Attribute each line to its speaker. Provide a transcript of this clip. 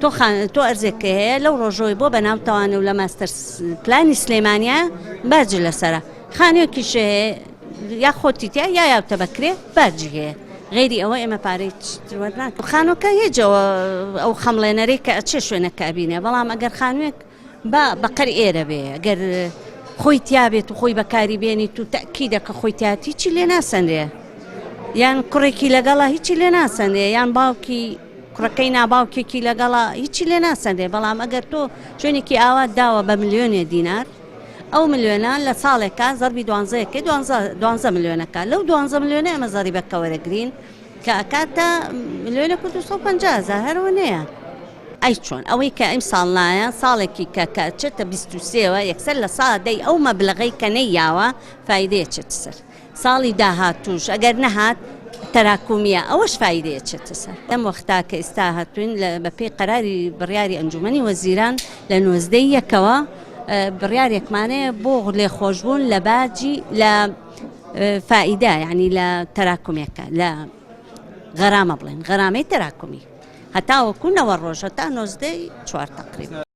Speaker 1: تۆ خان تۆ ئەرزێک کە هەیە لەو ڕۆژەوەی بۆ بەناو تەوانە و لە ماستەر پلانی سلێمانە باج لەسەرە خانوێکیش هەیە یا خۆتی تیا یا یاوتە بەکرێ باجی هەیە غەیری ئەوە ئێمە پارەی تر وەرناگرین خانوەکە هیچ ئەو خەمڵێنەرەی کە ئەچێ شوێنەکە ئەبینێ بەڵام ئەگەر خانوێک با بەقەر ئێرە بێ گەر خۆی تیا بێت و خۆی بەکاری بێنیت و تەئکیدە کە خۆی تیا هیچی لێ ناسەنرێ یان کوڕێکی لەگەڵە هیچی لێ ناسەنرێ یان باوکی کوڕەکەی ناباوکێکی لەگەڵە هیچی لێ ناسەنرێ بەڵام ئەگەر تۆ شوێنێکی ئاوات داوە بە ملیۆنێ دینار ئەو ملیۆنە لە ساڵێکا زەربی دوانزەیەکەی دوانزە ملیۆنەکە لەو دوانزە ملیۆنە ئێمە زەریبەکە وەرەگرین کە ئەکاتە ملیۆنێک و 250 هەزار هەرەوە نەیە. ئەی چۆن ئەوەی کە ئیمساڵ نایە ساڵێکی کە کە ئەچێتە 23 وە یەکسەر لە سا دەی ئەو مەبلەغەی کە نەیاوە فایدەی ئەچێتە سەر ساڵی داهاتووش ئەگەر نەهات تەراکومیە ئەوەش فایدەی ئەچێتە سەر لەم وەختا کە ئیستا هاتوین لە بەپێی قەراری بڕیاری ئەنجومەنی وەزیران لە نۆزدەی یەکەوە بڕیارێکمانەیە بۆ لێخۆشبوون لە باجی لە فائیدە یعنی لە تەراکومێکە لە غەرامە بڵێن غەرامەی تەراکومی هەتاوەکو نەوە ڕۆژ هەتا نۆزدەی چوار تەقریبا.